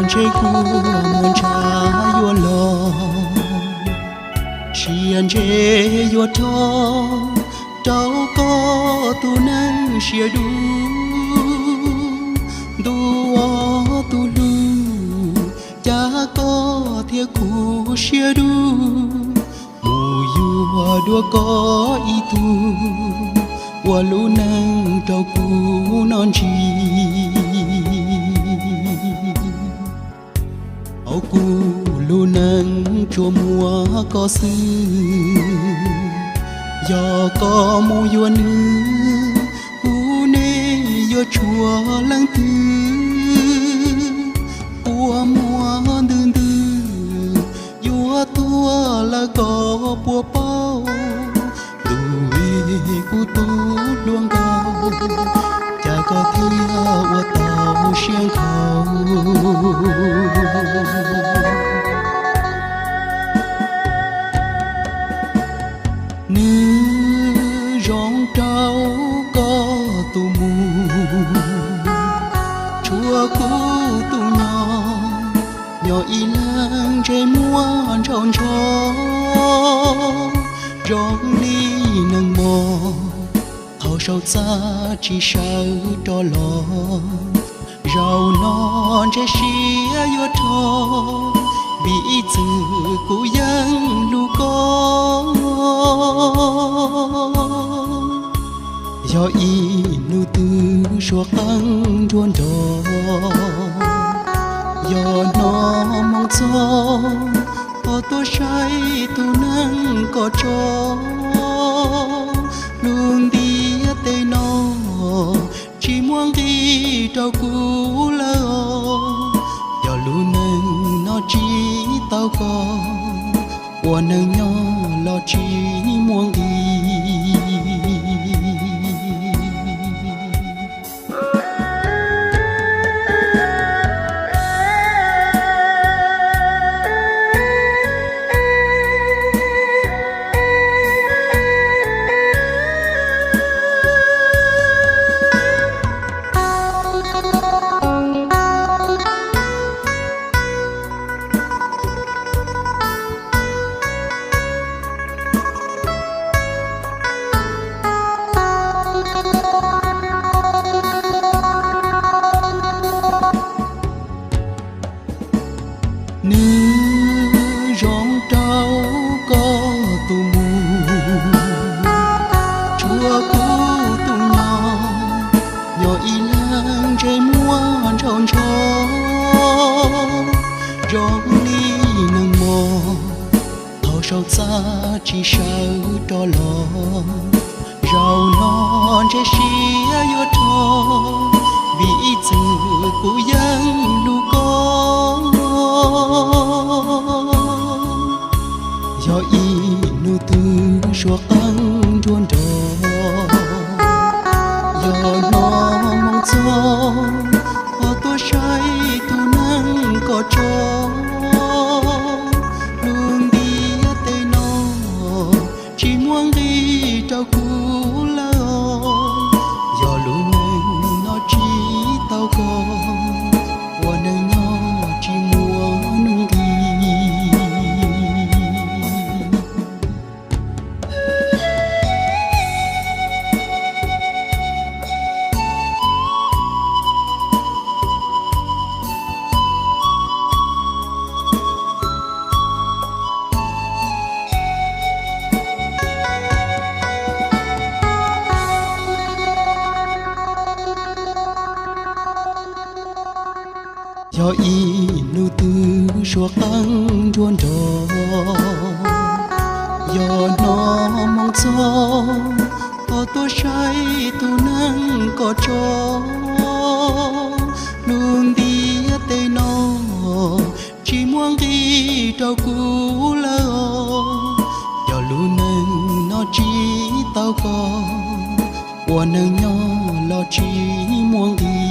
Ntshe kuv muaj ntshav yuav los, sia ntse yuav rho rau koj tus neeg siab dub. Ntuj ua tus hlub, cas koj thiaj khuv siab dub, mus yuav dua koj ib tug ua lub neej rau kuv no ntsis. Hauv kuv lub neej tsuas muaj koj xwb, yog koj mus yuav nws, kuv ne yuav tshuav leej twg? Kua muag ntws ntws yuav tuag lawm koj puas paub? Tus kuv tub hluas nkauj, cas koj thiaj ua tau siab nkhaus. Nws zoo rau koj tus mus, tshuav kuv tus nyob, nyob ib leeg ntsej muag ntshaus ntsho, zoo li neeg mos thaum saum txaj tsis sawv rov los. Zaum no ntshe siab yuav rho, vim ib txwm kuv yeej hlub koj. Yog ib hnub twg suav qeej nruab nrog, yog hnub hmoov txog, thov tuaj saib tus neeg koj tso. Lub ntiaj teb no tsis muaj nqis rau kuv lawm os, yog lub neej no tsis tau koj, ua neeg nyob los tsis muaj nqis. Nws zoo rau koj tus mus, tshuav kuv tus nyob, nyob ib leeg ntsej muag ntshaus ntsho, zoo li neeg mos thaum saum txaj tsis sawv rov los. Zaum no ntshe siab yuav rho, vim ib txwm kuv yeej hlub koj. Yog ib hnub twg suav qeej nruab nrog, yog hnub hmoov txog, thov tuaj saib tus neeg koj tso. Lub ntiaj teb no tsis muaj nqis rau kuv lawm os, yog lub neej no tsis tau koj, ua neeg nyob tsis muaj nuj nqis. Yog ib hnub twg suav qeej nruab nrog, yog hnub hmoov txog, thov tuaj saib tus neeg koj tso. Lub ntiaj teb no tsis muaj nqis rau kuv lawm os, yog lub neej no tsis tau koj, ua neeg nyob los tsis muaj nqis.